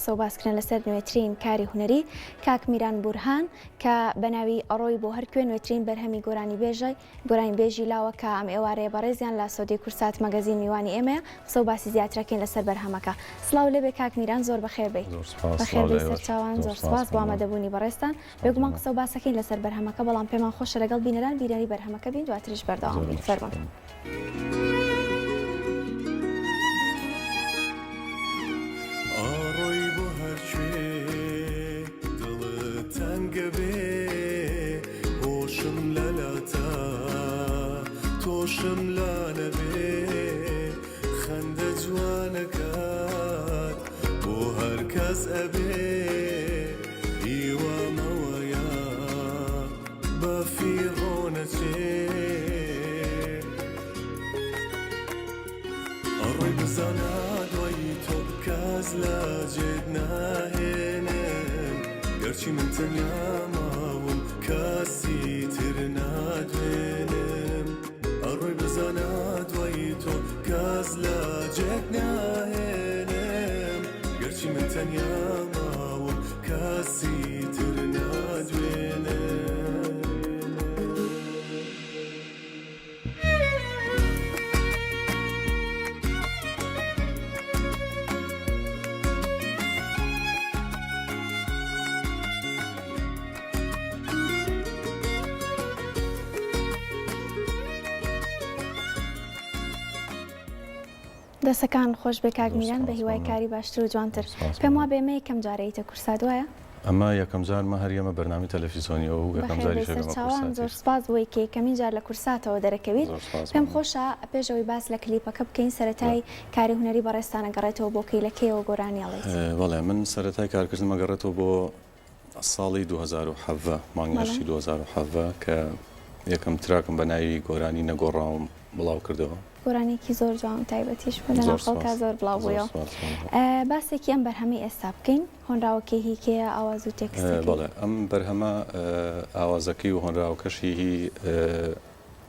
قسە و باسکردن لەسەر نوێترین کاری هونەری کاک میران بورهان کە بە ناوی ئەڕۆی بۆ هەر کوێ نوێترین بەرهەمی گۆرانیبێژە گۆرانیبێژی لاوە کە ئەم ئێوارەیە بەڕێزیان لە ستۆدیۆی کوردسات مەگەزین میوانی ئێمەیە قسە و باسی زیاترەکەین لەسەر بەرهەمەکە. سڵاو لێبێ کاک میران زۆر بەخێر بێی. زۆر سوپاس بەخێر سڵاو لە بێی ئێوەش سەرچاوان زۆر زۆر سوپاس سوپاس بۆ مەمنون ئامادەبوونی بەڕێزتان. سوپاس بێگومان مەمنون قسە و باسەکەین لەسەر بەرهەمەکە بەڵام پێمان خۆشە لەگەڵ بینەران بینەری بەرهەمەکە بین دواتریش بەردەوام زۆر بین. باشە فەرموون. فەرموون. ئاڕۆی بۆ هەرکوێ دڵت تەنگە بێ هۆشم لەلاتە تۆشم لا نەبێ خەندە جوانەکەت بۆ هەر کەس ئەبێ هیوامەوەیە بە فیڕۆ نەچێ. ئەڕۆی بزانە دوای تۆ کەس لە جێت ناهێنم گەرچی من تەنیا ماوم کەسی تر نادوێنم ئەڕۆی بزانە دوای تۆ کەس لە جێت ناهێنم گەرچی من تەنیا ماوم کەسی تر نادوێنم. دەسەکان خۆش بێ کاک زۆر میران بە سوپاس هیوای مەمنون کاری باشتر و جوانتر زۆر سوپاس پێم مەمنون. وابێ ئەمە یەکەم جارە ئیتە کورسات وایە؟ ئەمە یەکەم جارمە هەر یەمە بەرنامەی تەلەفیزۆنیە و یەکەم بەخێر بێی جاریشە بێمە سەرچاوان زۆر کورساتیش. سوپاس بۆی کە یەکەمین جار لە کورساتەوە دەرەکەویت زۆر سوپاس پێم مەمنون. خۆشە پێش ئەوەی باس لە کلیپەکە بکەین سەرەتای کاری هونەری بەڕێزتان ئەگەڕێتەوە بۆ کەی لە کەیەوە گۆرانی ئەڵێیت؟ بەڵێ من سەرەتای کارکردنم ئەگەڕێتەوە بۆ ساڵی 2017 مانگی بەڵێ. هەشتی 2017 کە یەکەم track م بە ناوی گۆرانی نەگۆڕاوم بڵاو کردەوە. گۆرانیەکی زۆر جوان و تایبەتیش بوو لەناو زۆر خەڵکا سوپاس زۆر بڵاو زۆر بوویەوە. سوپاس مەمنون. باسێکی ئەم بەرهەمەی ئێستا بکەین هۆنراوەکەی هی کێیە ئاواز و تێکستەکەی؟ بەڵێ ئەم بەرهەمە ئاوازەکەی و هۆنراوەکەشی هی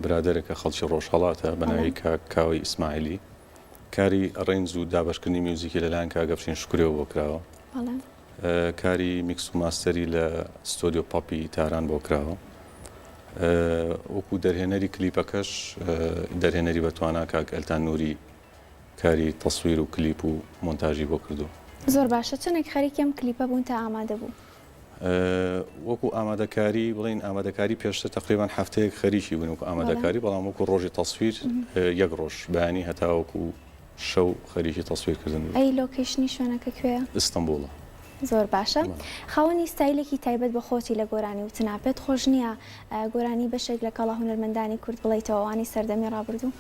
برادەرێکە خەڵکی ڕۆژهەڵاتە بە بەڵێ. ناوی کاک کاوەی ئیسماعیلی کاری arrange و دابەشکردنی میوزیکی لەلایەن کاک ئەفشین شوکرێوە بۆ کراوە. بەڵێ. کاری میکس و master ی لە ستۆدیۆ پاپی تاران بۆ کراوە. وەکو دەرهێنەری کلیپەکەش دەرهێنەری بەتوانا کاک ئەلتان نوری کاری تەسویر و کلیپ و مۆنتاژی بۆ کردووە. زۆر باشە چەنێک خەریکی ئەم کلیپە بوون تا ئامادە بوو؟ وەکو ئامادەکاری بڵێین ئامادەکاری پێشتر تەقریبەن هەفتەیەک خەریکی بووین وەکو ئامادەکاری بەڵام وەکو ڕۆژی تەسویر یەک ڕۆژ بەیانی هەتاوەکو شەو خەریکی تەسویر کردن بووین. ئەی location ی شوێنەکە کوێیە؟ ئیستەنبوڵە. زۆر باشە خاوەنی ستایلێکی تایبەت بە خۆتی لە گۆرانی وتنا پێت خۆش نییە گۆرانی بەشێک لە کەڵە هونەرمەندانی کورد بڵێیتەوە ئەوانەی سەردەمی ڕابردوو؟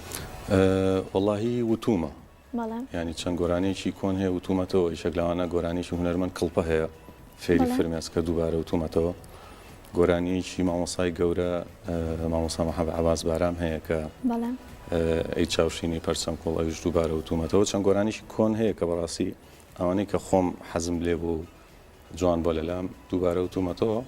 وەڵاهی وتوومە بەڵێ. یانی چەند گۆرانیەکی کۆن هەیە وتوومەتەوە یەکێک لەوانە گۆرانیەکی هونەرمەند کڵپە هەیە فێری فرمێسکە دووبارە وتوومەتەوە گۆرانیەکی مامۆسای گەورە مامۆسا مەحەب عەباس بارام هەیە کە ئەی چاوشینی پەرچەم کوڵ ئەویش دووبارە وتوومەتەوە چەند گۆرانیەکی کۆن هەیە کە بەڕاستی ئەوانەی کە خۆم حەزم لێ بوو جوان بۆ لەلام دووبارە وتومەتەوە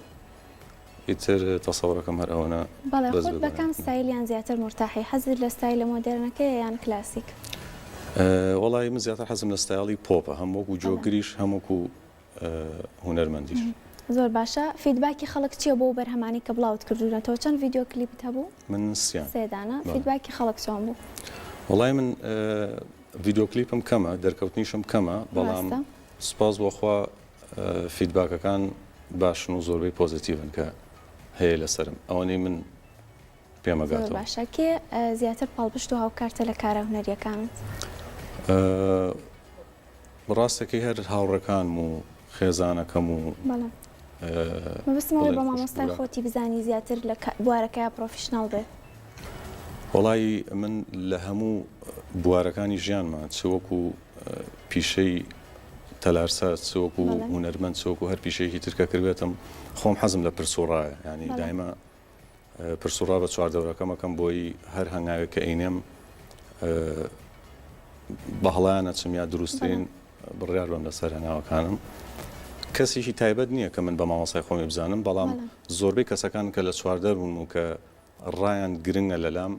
ئیتر تەسەورەکەم هەر ئەوەنە بەڵێ خۆت بە کام ستایلیان زیاتر مورتاحی حەزت لە ستایلە مۆدێرنەکەیە یان کلاسیک؟ وەڵایی من زیاتر حەزم لە ستایڵی پۆپە هەم وەکو جۆگریش هەم وەکو هونەرمەندیش. زۆر باشە feedback ی خەڵک چیە بۆ ئەو بەرهەمانەی کە بڵاوت کردوونەتەوە چەند ڤیدیۆ کلیپت هەبوو؟ من سیان. سێ دانە feedback ی خەڵک چۆن بوو؟ وەڵایی من ڤیدیۆ کلیپم کەمە دەرکەوتنیشم کەمە بەڵام سوپاس بۆ خوا feedback ەکان باشن و زۆربەی positive ن کە هەیە لەسەرم ئەوەنەی من پێمەگاتەوە. زۆر باشە کێ زیاتر پاڵپشت و هاوکارتە لە کارە هونەریەکانت؟ ڕاستەکەی هەر هاوڕێکانم و خێزانەکەم و بەڵێ مەبەستم ئەوەیە بە مامۆستای خۆتی بزانی زیاتر لە بوارەکەیا professional بێ. وەڵایی من لە هەموو بوارەکانی ژیانما چ وەکو پیشەی تەلارساز چ وەکو هونەرمەند چ وەکو هەر پیشەیەکی تر کە کردبێتم خۆم حەزم لە پرس و ڕایە یانی دایمە پرس و ڕا بە چواردەورەکەم ئەکەم بۆی هەر هەنگاوێک کە ئەینێم بە هەڵەیان نەچم یا دروستترین بڕیار بەم لەسەر هەنگاوەکانم کەسێکی تایبەت نییە کە من بە مامۆسای خۆمی بزانم بەڵام زۆربەی کەسەکان کە لە چواردەر بوون و کە ڕایان گرنگە لەلام.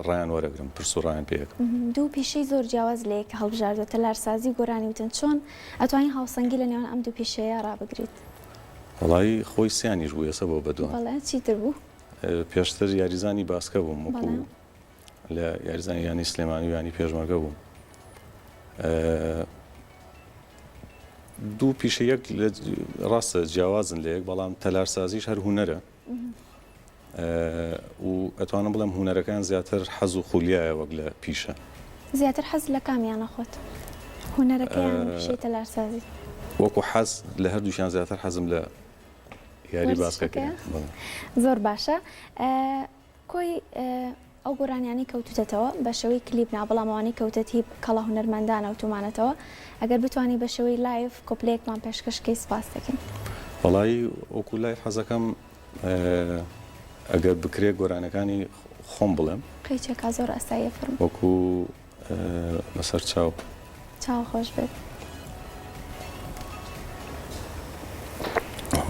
ڕایان وەرەگرم، پرس و ڕایان پێ ئەکەم. دوو پیشەی زۆر جیاواز لە یەک هەڵبژاردووە، تەلارسازی و گۆرانی وتن، چۆن ئەتوانی هاوسەنگی لە نێوان ئەم دوو پیشەیە ڕابگریت؟ وەڵایی خۆی سیانیش بوو ئێسە بۆ بە دوان. بەڵێ چیتر بوو؟ پێشتر یاریزانی باسکە بووم وەکو لە یاریزانی یانەی سلێمانی و یانەی پێشمەرگە بووم. دوو پیشە یەک ڕاستە جیاوازن لە یەک بەڵام تەلارسازیش هەر هونەرە. و ئەتوانم بڵێم هونەرەکان زیاتر حەز و خولیایە وەک لە پیشە. زیاتر حەز لە کامیانە خۆت؟ هونەرەکە یان پیشەی تەلارسازی؟ وەکو حەز لە هەردووکیان زیاتر حەزم لە یاری باسکەکەیە. زۆر باشە. کۆی ئەو گۆرانیانەی کەوتوتەتەوە بە شێوەی کلیپ نا بەڵام ئەوانەی کەوتەت هی کەڵە هونەرمەندانە وتومانەتەوە ئەگەر بتوانی بە شێوەی live کۆپلەیەکمان پێشکەش کەی سپاست دەکەین. وەڵایی وەکو live حەزەکەم ئەگەر بکرێ گۆرانەکانی خۆم بڵێم. قەیچەکا زۆر ئاساییە فەرموو. وەکو بەسەر چاو. چاو خۆش بێت.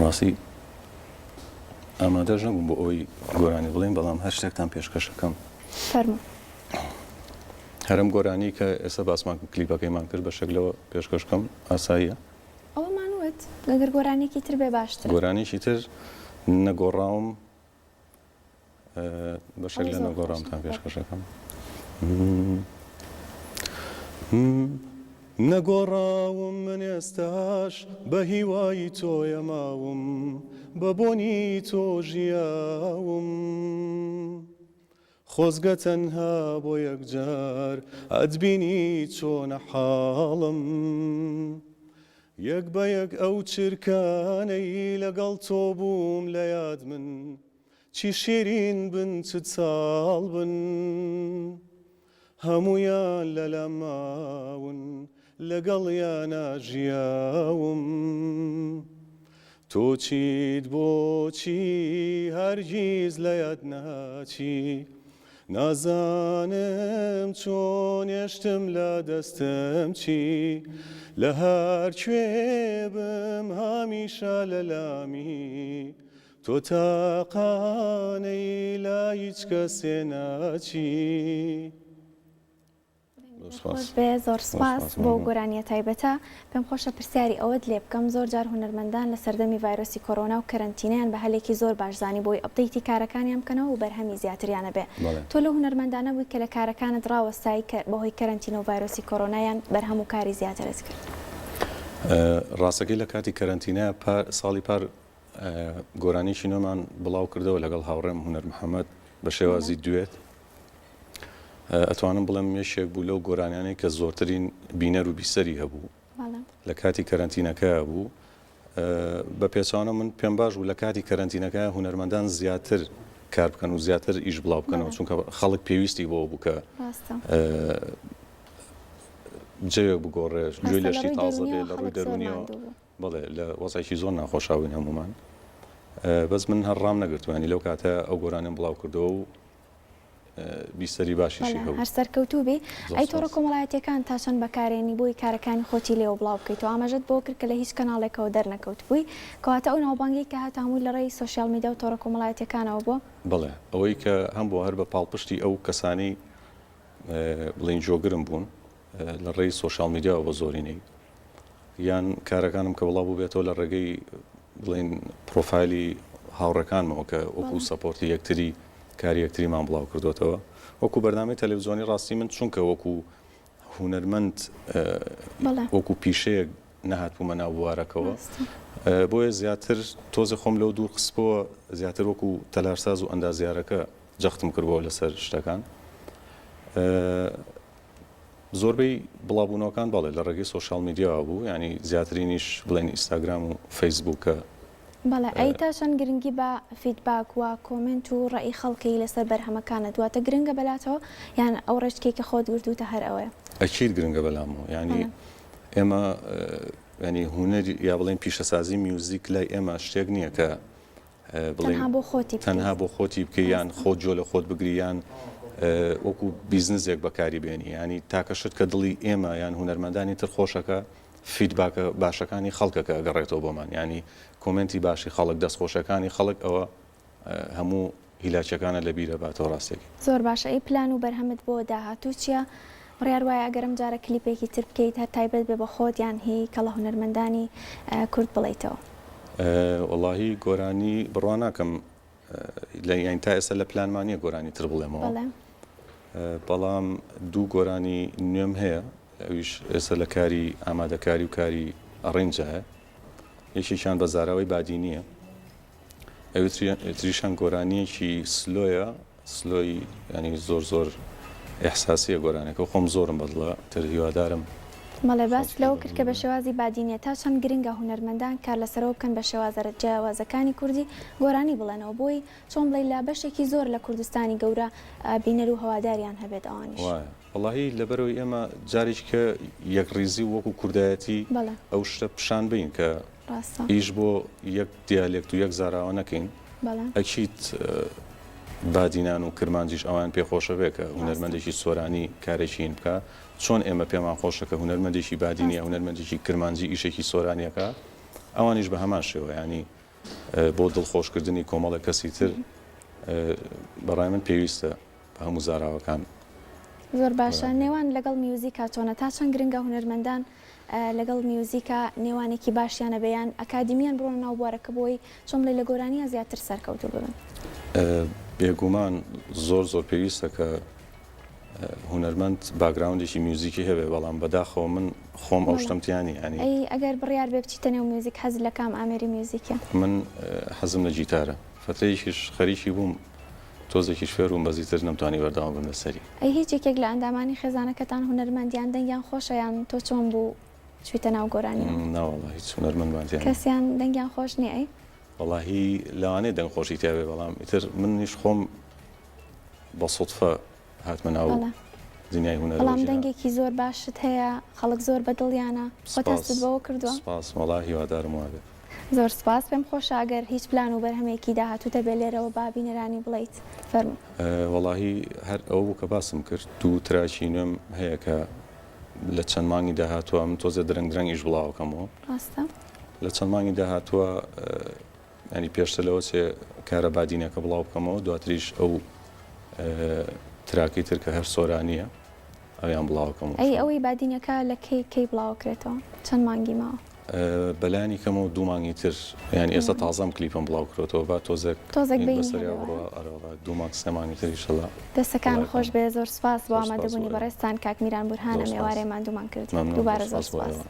ڕاستی ئامادەش نەبووم بۆ ئەوەی گۆرانی بڵێم بەڵام هەر شتێکتان پێشکەشەکەم. فەرموو. هەرم گۆرانی کە ئێستا باسمان کلیپەکەیمان کرد بەشێک لەوە پێشکەش بکەم ئاساییە؟ ئەوەمان وت ئەگەر گۆرانیەکی تر بێ باشترە. گۆرانیەکی تر نەگۆڕاوم بەشێک لە نەگۆڕاومتان پێشکەشەکەم. نەگۆڕاوم من ئێستاش بە هیوای تۆیە ماوم بە بۆنی تۆ ژیاوم. خۆزگە تەنها بۆ یەکجار ئەتبینی چۆنە حاڵم یەک بە یەک ئەو چرکانەی لەگەڵ تۆ بووم لە یاد من چی شیرین بن چ تاڵ بن هەموویان لەلام ماون لەگەڵیانا ژیاوم تۆ چیت بۆچی هەرگیز لەیاد ناچی نازانم چۆن ێشتم لە دەستم چی لە هەر کوێ بم هەمیشە لەلامی تۆ تاقانەی لای هیچ کەسێ ناچی. خۆش بێ زۆر سپاس بۆ گۆرانیە تایبەتە پێم خۆشە پرسیاری ئەوەت لێ بکەم زۆر جار هونەرمەندان لە سەردەمی ڤایرۆسی کۆرۆنا و کەرەنتینەیان بە هەلێکی زۆر باش زانی بۆی update ی کارەکانیان بکەنەوە و بەرهەمی زیاتریان هەبێ تۆ لەو هونەرمەندانە بووی کە لە کارەکانت ڕاوەستای کە بەهۆی کەرەنتینە و ڤایرۆسی کۆرۆنا یان بەرهەم و کاری زیاترت کرد؟ ڕاستەکەی لە کاتی کەرەنتینە ساڵی پار گۆرانیی نوێمان بڵاو کردەوە لەگەڵ هاوڕێم هونەر محەمەد بە شێوازی دوێت. ئەتوانم بڵێم یەکێک بوو لەو گۆرانیانەی کە زۆرترین بینەر و بیسەری هەبوو لە کاتی کەرەنتینەکە بوو. بە پێچەوانە من پێم باش بوو لە کاتی کەرەنتینەکە هونەرمەندان زیاتر کار بکەن و زیاتر ئیش بڵاو بکەنەوە چونکە خەڵک پێویستی بۆ بوو کە جەوێک بگۆڕێ گوێی لە شتی تازە بێ لە ڕووی دەروونیەوە. بەڵێ لە وەزعێکی زۆر ناخۆشا بووین هەموومان بەس من هەر ڕام نەگرتوو یانی لەو کاتە ئەو گۆرانیەم بڵاو کردەوە و بیسەری باشیشی هەبوو. هەر سەرکەوتوو بی. ئەی تۆڕە کۆمەڵایەتیەکان تا چەند بەکارێنی بۆی کارەکانی خۆتی لێوە بڵاو بکەیتەوە ئاماژەت بەوە کرد کە لە هیچ کەناڵێکەوە دەرنەکەوتبووی کەواتە ئەو ناوبانگەی کە هەتە هەمووی لە ڕێی سۆشیال میدیا و تۆڕە کۆمەڵایەتیەکانەوە بووە؟ بەڵێ ئەوەی کە هەمبووە هەر بە پاڵپشتی ئەو کەسانەی بڵێین جۆگرم بوون لە ڕێی سۆشیال میدیاوە بە زۆرینەی یان کارەکانم کە بڵاو بووبێتەوە لە ڕێگەی بڵێین پرۆفایلی هاوڕێکانمەوە کە وەکو support ی یەکتری کاری یەکتریمان بڵاو کردوێتەوە وەکو بەرنامەی تەلەڤزیۆنی ڕاستی من چونکە وەکو هونەرمەند وەکو پیشەیەک نەهاتبوومە ناو بوارەکەوە بۆیە زیاتر تۆزێ خۆم لەو دوور خستبووە زیاتر وەکو تەلارساز و ئەندازیارەکە جەختم کردبووە لەسەر شتەکان زۆربەی بڵاوبوونەوەکان بەڵێ لە ڕێگەی سۆشیال میدیاوە بوو یانی زیاترینیش بڵێن ئینستاگرام و فەیسبووکە. بەڵێ ئەی تا چەند گرنگی بە feedback و comment و ڕەئی خەڵکی لەسەر بەرهەمەکانت واتە گرنگە بەلاتەوە یان ئەو ڕێچکەی کە خۆت گرتووتە هەر ئەوەیە؟ ئەکید گرنگە بەلامەوە یانی ئێمە یانی هونەر یا بڵێین پیشەسازی میوزیک لای ئێمە شتێک نییە کە بڵێین تەنها بۆ خۆتی بکەیت. تەنها بۆ خۆتی بکەی یان خۆت جۆ لە خۆت بگری یان وەکو بیزنسێک بەکاری بێنی یانی تاکە شت کە دڵی ئێمە یان هونەرمەندانی تر خۆشەکە feedback ە باشەکانی خەڵکە کە ئەگەڕێتەوە بۆمان یانی comment ی باشی خەڵک دەستخۆشەکانی خەڵک ئەوە هەموو. هیلاکیەکانە لە بیرە باتەوە ڕاستەکەی. زۆر باشە ئەی پلان و بەرهەمت بۆ داهاتوو چیە؟ بڕیار وایە ئەگەر ئەم جارە کلیپێکی تر بکەیت هەر تایبەت بێ بە خۆت یان هی کەڵە هونەرمەندانی کورد بڵێیتەوە؟ وەڵاهی گۆرانی بڕوا ناکەم لە یانی تا ئێستا لە پلانما نییە گۆرانی تر بڵێمەوە بەڵێ. بەڵام دوو گۆرانی نوێم هەیە ئەویش ئێستا لە کاری ئامادەکاری و کاری arrange ایە یەکێکیان بە زاراوەی بادینییە ئەوی تریشان گۆرانییەکی slow یە slow ی یانی زۆر زۆر ئیحساسیە گۆرانەکە و خۆم زۆرم بەدڵە تر هیوادارم بەڵێ باست خەڵکی لەوە کرد بەدڵی کە بە بێ. شێوازی بادینیە تا چەند گرنگە هونەرمەندان کار لەسەرەوە بکەن بە شێوازە جیاوازەکانی کوردی گۆرانی بڵێنەوە بۆی چۆن بڵێی لە بەشێکی زۆر لە کوردستانی گەورە بینەر و هەواداریان هەبێت ئەوانیش. وایە وەڵاهی لەبەرئەوەی ئێمە جارێکی کە یەکڕیزی و وەکو کوردایەتی بەڵێ. ئەو شتە پیشان بەین کە ڕاستە. ئیش بۆ یەک دیالێکت و یەک زاراوە نەکەین بەڵێ. ئەکید بادینان و کرمانجیش ئەوان پێ خۆشە بێ کە ڕاستە. هونەرمەندێکی سۆرانی کارێکی هین بکا چۆن ئێمە پێمان خۆشە کە هونەرمەندێکی بادینی یا ڕاستە. هونەرمەندێکی کرمانجی ئیشێکی سۆرانی ئەکا ئەوانیش بە هەمان شێوە یانی بۆ دڵخۆشکردنی کۆمەڵێک کەسی تر بە ڕای من پێویستە بە هەموو زاراوەکان. زۆر باشە نێوان لەگەڵ میوزیکا چۆنە تا چەند گرنگە هونەرمەندان لەگەڵ میوزیکا نێوانێکی باشیان هەبێ یان ئەکادیمیان بڕۆنە ناو بوارەکە بۆی چۆن بڵێی لە گۆرانیا زیاتر سەرکەوتوو ببن؟ بێگومان زۆر زۆر پێویستە کە هونەرمەند background ێکی میوزیکی هەبێ بەڵام بەداخەوە من خۆم ئەو شتەم تیا نییە یانی. ئەی ئەگەر بڕیار بێ بچیتە نێو میوزیک حەزت لە کام ئامێری میوزیکە؟ من حەزم لە گیتارە فەترەیەکیش خەریکی بووم تۆزێکیش فێر بووم بەس ئیتر نەمتوانی بەردەوام بم لەسەری. ئەی هیچ یەکێک لە ئەندامانی خێزانەکەتان هونەرمەند یان دەنگیان خۆشە یان تۆ چۆن بوو چویتە ناو گۆرانیەوە؟ ناوەڵا هیچ هونەرمەندمان تیا نیە. کەسیان دەنگیان خۆش نیە ئەی؟ وەڵاهی لەوانەیە دەنگ خۆشی تیا بێ بەڵام ئیتر منیش خۆم بە سوتفە هاتمە ناو بەڵێ دنیای هونەرەوە بەڵام ژینا. دەنگێکی زۆر باشت هەیە خەڵک زۆر بە دڵیانە خۆت سپاس هەستت بەوە کردووە؟ سپاس وەڵا هیوادارم وابێت. زۆر سپاس پێم خۆشە ئەگەر هیچ پلان و بەرهەمێکی داهاتووت هەبێ لێرەوە با بینەرانی بڵێیت فەرموو. وەڵاهی هەر ئەوە بوو کە باسم کرد دوو track ی نوێم هەیە کە لە چەند مانگی داهاتووە من تۆزێ درەنگ درەنگ ئیش بڵاوەکەمەوە ڕاستە. لە چەند مانگی داهاتووە یانی پێشتر لەوە چێ کارە بادینەکە بڵاو بکەمەوە دواتریش ئەو track ەی تر کە هەر سۆرانییە ئەویان بڵاو کەمەوە. ئەی ئەوەی بادینەکە لە کەی کەی بڵاوەکرێتەوە چەند مانگی ماوە؟ بەلانی کەمەوە دوو مانگی تر یانی ئێستا تازە ئەم کلیپەم بڵاو کرۆتەوە با تۆزێک تۆزێک بەینی بەسەریا هەبێ بڕوا وایە؟ ئەرەوەڵا دوو مانگ سێ مانگی تر ئیشەڵا دەستەکان بڵاوی خۆش کەمەوە. بێ زۆر سوپاس بۆ زۆر سوپاس بۆ ئامادەبوونی ئێوە. بەڕێزتان کاک میران بورهان زۆر ئەم سوپاس ئێوارەیە ماندوومان کردی مەمنون زۆر دووبارە زۆر سوپاس بۆ سوپاس. ئێوە.